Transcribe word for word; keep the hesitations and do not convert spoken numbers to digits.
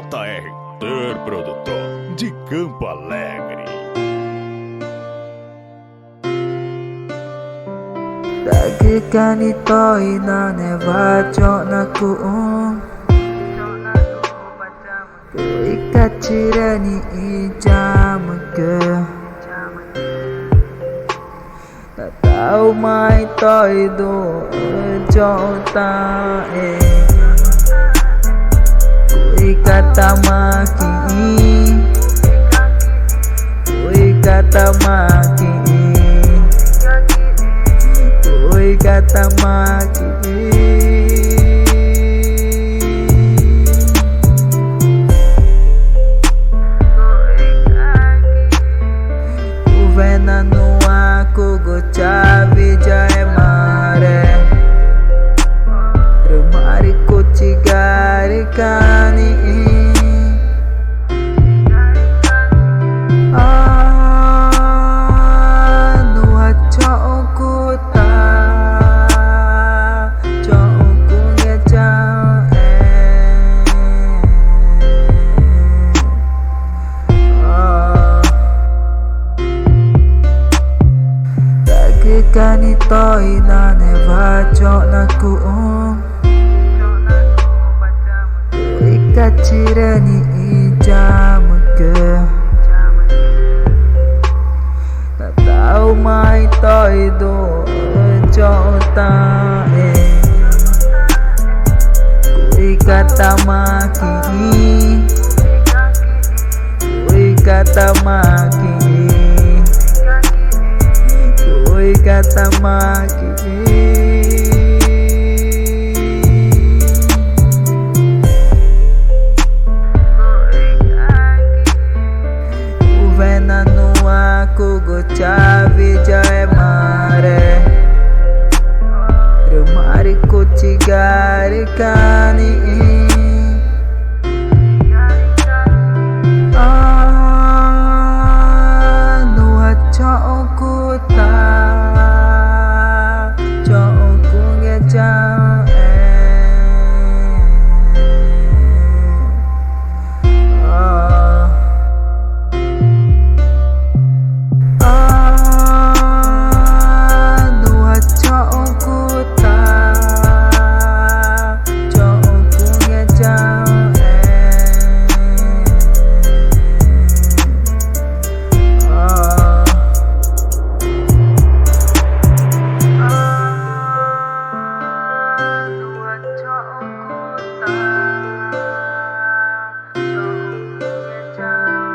J R Tour, produtor de Campo Alegre. Tagüca̱x nixĩ i tórü i nane wa choxna cuxü̃, rü icachirü nixĩ i yamücü. Tataxuma i tórü i duü̃xü̃ choxü̃ taxĩ, cuxü̃ icatama quiĩ, cuxü̃ icatama quiĩ, cuxü̃ icatama quiĩ. Cuwena nuã cugü chawi ya ema rü marü cuchigarüca̱x nixĩ. A, nuã choxü̃ cuxü̃ ta, choxü̃ cuxü̃ ngechaü̃. Tagüca̱x nixĩ i tórü i nane wa choxna cuxü̃, icachirü nixĩ i yamücü. Tataxuma i tórü i duü̃xü̃ choxü̃ taxĩ, cuxü̃ icatama quiĩ, cuxü̃ icatama quiĩ, cuxü̃ icatama quiĩ. Cuwena nuã cugü chawi ya ema rü, rü marü cuchigarüca̱x nixĩ. A, nuã choxü̃ cuxü̃ ta, choxü̃ cuxü̃ ngechaü̃. A, a, nuã choxü̃ cuxü̃ ta, choxü̃ cuxü̃ ngechaü̃. A, a, nuã choxü̃ cuxü̃ ta, choxü̃ cuxü̃ ngechaü̃.